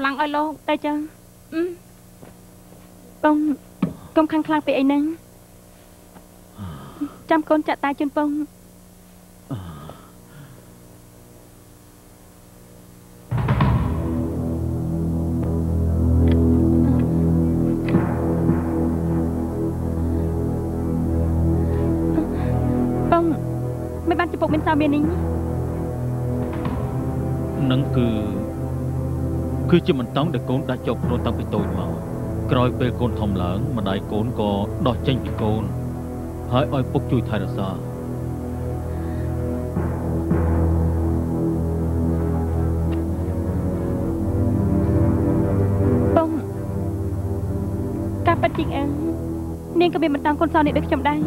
កម្លាំងឲ្យលោកតែចឹងបងកុំខឹងខ្លាំងពេកអីហ្នឹងចាំកូនចាក់តាជូនបងបងមិនបានចំពុកមានសោមាននេះនឹងគឺជាបន្តោងដែលកូនដាក់ជាប់ខ្លួនតាំងពីតូចមកក្រោយពេលកូនធំឡើងម្ដាយកូនក៏ដោះចេញពីកូនហើយឲ្យពុកជួយថែរក្សាបងការប៉ັດជីងអើនាងក៏មានបន្តោងកូនសោនេះដូចខ្ញុំដែរ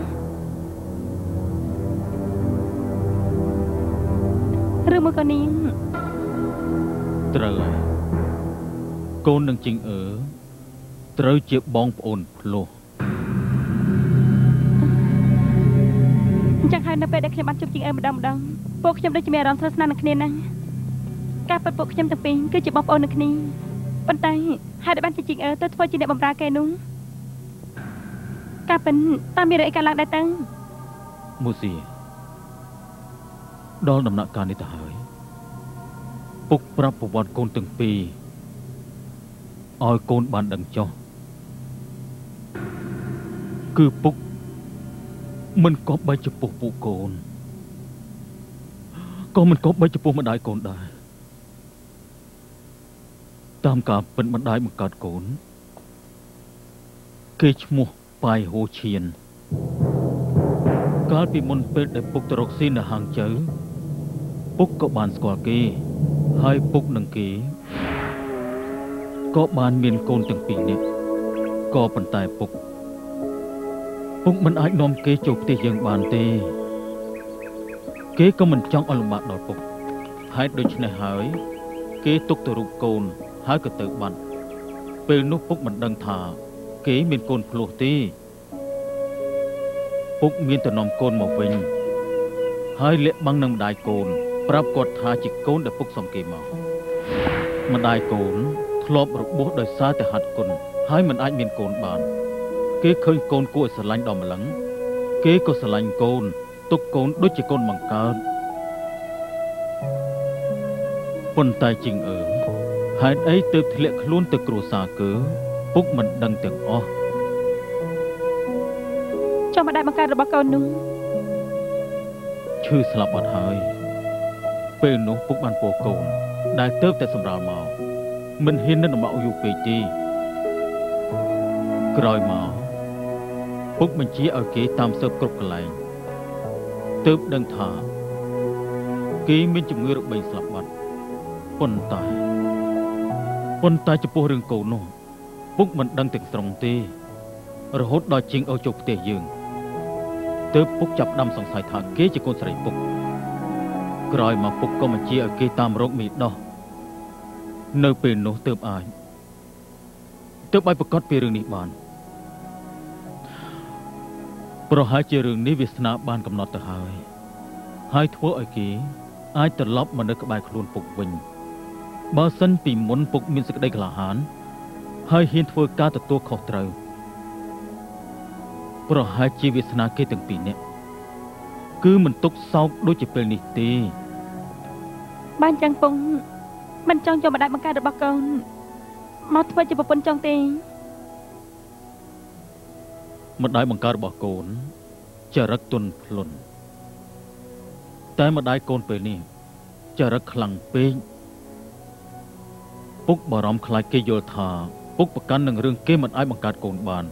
ឬមួយក៏នាងត្រូវហើយកូននឹងជីងអើត្រូវជាបងប្អូនភ្លោះអញ្ចឹងហើយនៅពេលដែលខ្ញុំបានជួបជីងអើម្ដងម្ដងពួកខ្ញុំដូចជាមានអារម្មណ៍ស្និទ្ធស្នាលនឹងគ្នាណាស់ការពិតពួកខ្ញុំទាំងពីរគឺជាបងប្អូននឹងគ្នាប៉ុន្តែហេតុបានជាជីងអើទៅធ្វើជាអ្នកបម្រើគេនោះការពិតតើមានរឿងអីកើតឡើងដែរទៅមូស៊ីដល់ដំណាក់កាលនេះទៅហើយពុកប្រាប់ប្រវត្តិកូនទាំងពីរឲ្យកូនបានដឹងចុះគឺពុកមិនគប្បីចំពោះពួកកូនក៏មិនគប្បីចំពោះម្ដាយកូនដែរតាមការពិតម្ដាយបង្កើតកូនគេឈ្មោះប៉ាយហូឈៀនកាលពីមុនពេលដែលពុកទៅរកស៊ីនៅហាងជៅពុកក៏បានស្គាល់គេហើយពុកនឹងគេក៏បានមានកូនទាំងពីរនាក់ក៏ប៉ុន្តែពុកមិនអាចនាំគេចូលផ្ទះយើងបានទេគេក៏មិនចង់ឲ្យលំបាកដល់ពុកហេតុដូច្នេះហើយគេទុកទៅរូបកូនហើយក៏ទៅបាត់ពេលនោះពុកមិនដឹងថាគេមានកូនភ្លោះទេពុកមានទៅនាំកូនមកវិញហើយលាក់បាំងនឹងម្ដាយកូនប្រាប់គាត់ថាជាកូនដែលពុកសុំគេមកម្ដាយកូនធ្លាប់របួសដោយសារតែហាត់គុណហើយមិនអាចមានកូនបានគេឃើញកូនគួរឲ្យស្រឡាញ់ដល់ម្លឹងគេក៏ស្រឡាញ់កូនទុកកូនដូចជាកូនបង្កើតប៉ុន្តែជីងអើហេតុអីទើបធ្លាក់ខ្លួនទៅគ្រួសារគឺពុកមិនដឹងទាំងអស់ចុះម្ដាយបង្កើតរបស់កូននោះឈឺស្លាប់បាត់ហើយពេលនោះពុកបានពោកូនដែលទើបតែសម្រាលមកមិនហ៊ាននៅដំបៅយូរពេកទេក្រោយមកពុកបញ្ជាឲ្យគេតាមស៊ើបគ្រប់កន្លែងទើបដឹងថាគេមានជំងឺរបេងស្លាប់បាត់ប៉ុន្តែចំពោះរឿងកូននោះពុកមិនដឹងទាំងស្រុងទេរហូតដល់ជាងឲ្យចូលផ្ទះយើងទើបពុកចាប់ដាំសង្ស័យថាគេជាកូនស្រីពុកក្រោយមកពុកក៏បញ្ជាឲ្យគេតាមរកមេដោះនៅពេលនោះទើបអាចប្រកាសពីរឿងនេះបានប្រហែលជារឿងនេះវាសនាបានកំណត់ទៅហើយហើយធ្វើឲ្យគេអាចត្រឡប់មកនៅក្បែរខ្លួនពុកវិញបើសិនពីមុនពុកមានសេចក្តីក្លាហានហើយហ៊ានធ្វើការទទួលខុសត្រូវប្រហែលជាវាសនាគេទាំងពីរនាក់គឺមិនទុកសោកដូចជាពេលនេះទេបានចឹងពងមិនចង់យកម្ដាយបង្កើតរបស់កូនមកធ្វើជាប្រពន្ធចង់ទេម្ដាយបង្កើតរបស់កូនចរិតទន់ភ្លន់តែម្ដាយកូនពេលនេះចរិតខ្លាំងពេកពុកបារម្ភខ្លាចគេយល់ថាពុកប្រកាន់នឹងរឿងគេមិនអាចបង្កើតកូនបាន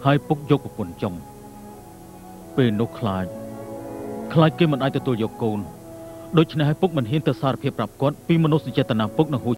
ហើយពុកយកប្រពន្ធចុងពេលនោះខ្លាចគេមិនអាចទទួលយកកូនដូច្នេះហើយពុកមិនហ៊ានទៅសារភាពប្រាប់គាត់ពីមនោសញ្ចេតនាពុកនឹងហួ